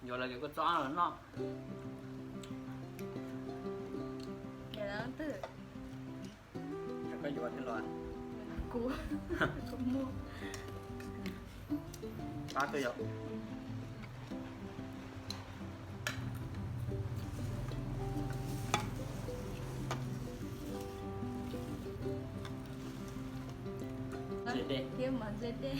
Yuav lawv cov kua txob los noj. Yuav leej twg? Koj yuav thiab los? Kuv, kuv muag. Pab koj yom. Thiab mov ntse dej.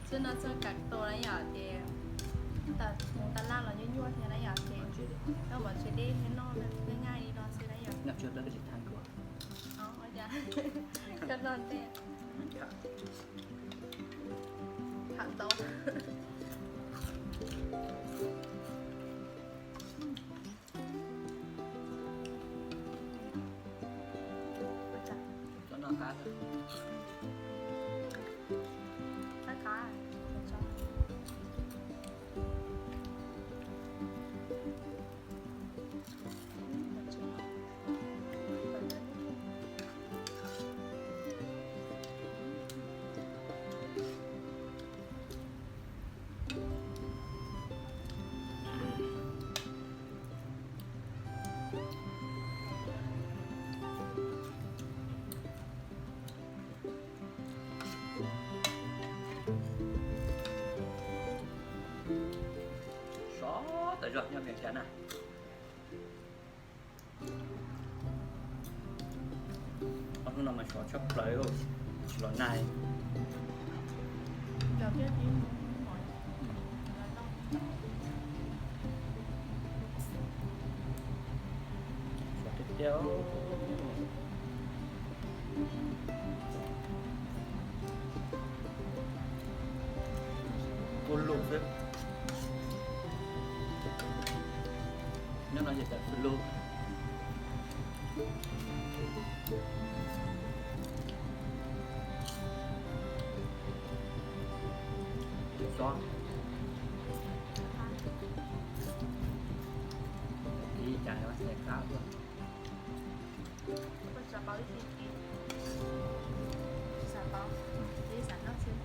Txuj no txuj kav tua na yom, ces tas hmoov tas laj los nyuaj nyuaj thiab na yom, ces noj mov ntse dej thiab noj nyaj nyaj li no xwb na yom. Koj noj ntej. Tham ntau. Qab qab. Sov tas zog nyob Vias Cas na. Ob hnub no mas sov tshaj plaws, tsis los nag. Sov tiag tiag. Kua lus xwb. Nyob no ces tam sim lus. Xob. Ib cas xav qab ua. Koj xav pauv ib txhij kis, tsis xav pauv, tsis xav noj xwb.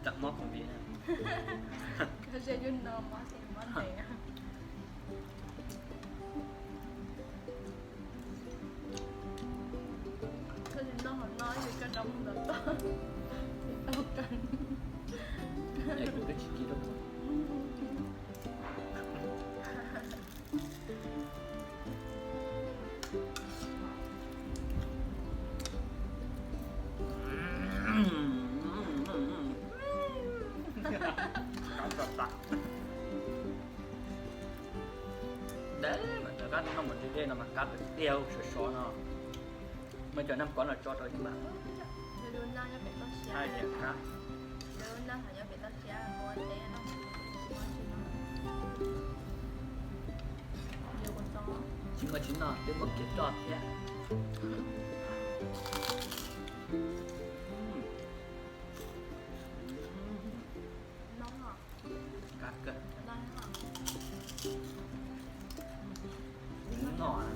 Tau mob khov vim. Koj ze yus no mob ces mob ntev. Koj tsis noj hauv no ces koj rov mus ntawm toj, tsis tau kawg. Es kuv twb tsis kis rau. Deb mas cov kab noj mov ntse dej no mas kab tiag tiag, sov sov no. Muaj cov naj kov no tso rau ib mas. Tsis muaj tsis noj twb muab kiag roj thiab. Kab kawg. Noj.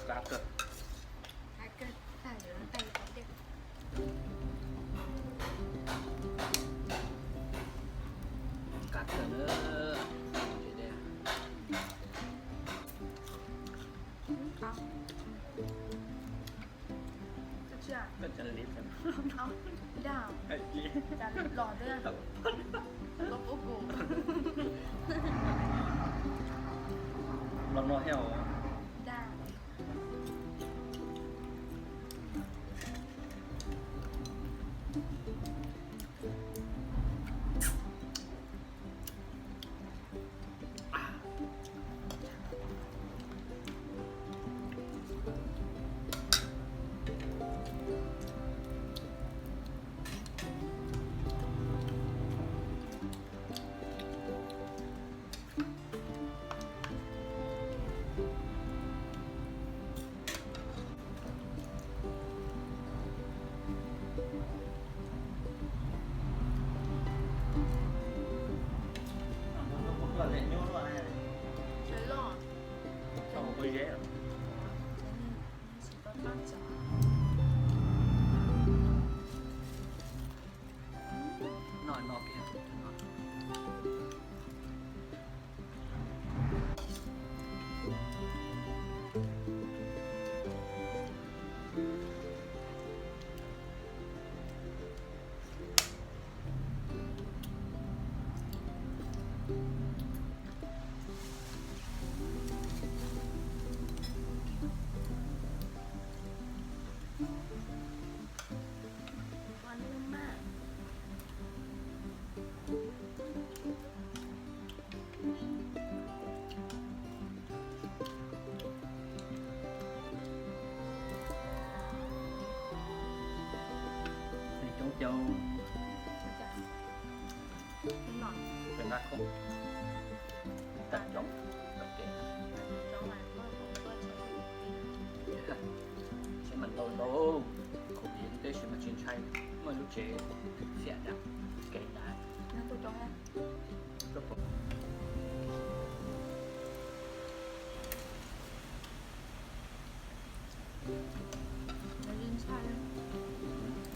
Qab kawg. Qab kawg, tag yuav noj tag yuav pov dej. Daj, cas los twb los pub kuv. Los no thiab os. Daj. No, no, kiag. Coob coob, nqa khoom tag coob, tag kev. Siv mas ntau ntau, khoom ib teb siv mas tsis ntshai, muaj lub tsev xiam dam kev ntawd. Lawv ntshai,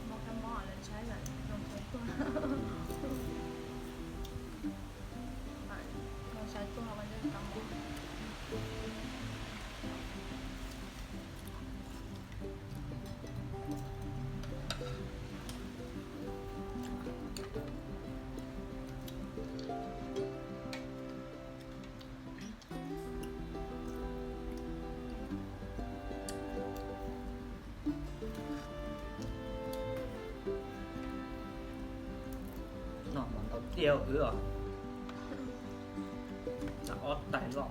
mob kab mob lawv ntshai lawm zoo tshai tuag. Lawv ntshai tuag mas yeej tau mob. No mas ntau tiag wb os. Ob tais loj.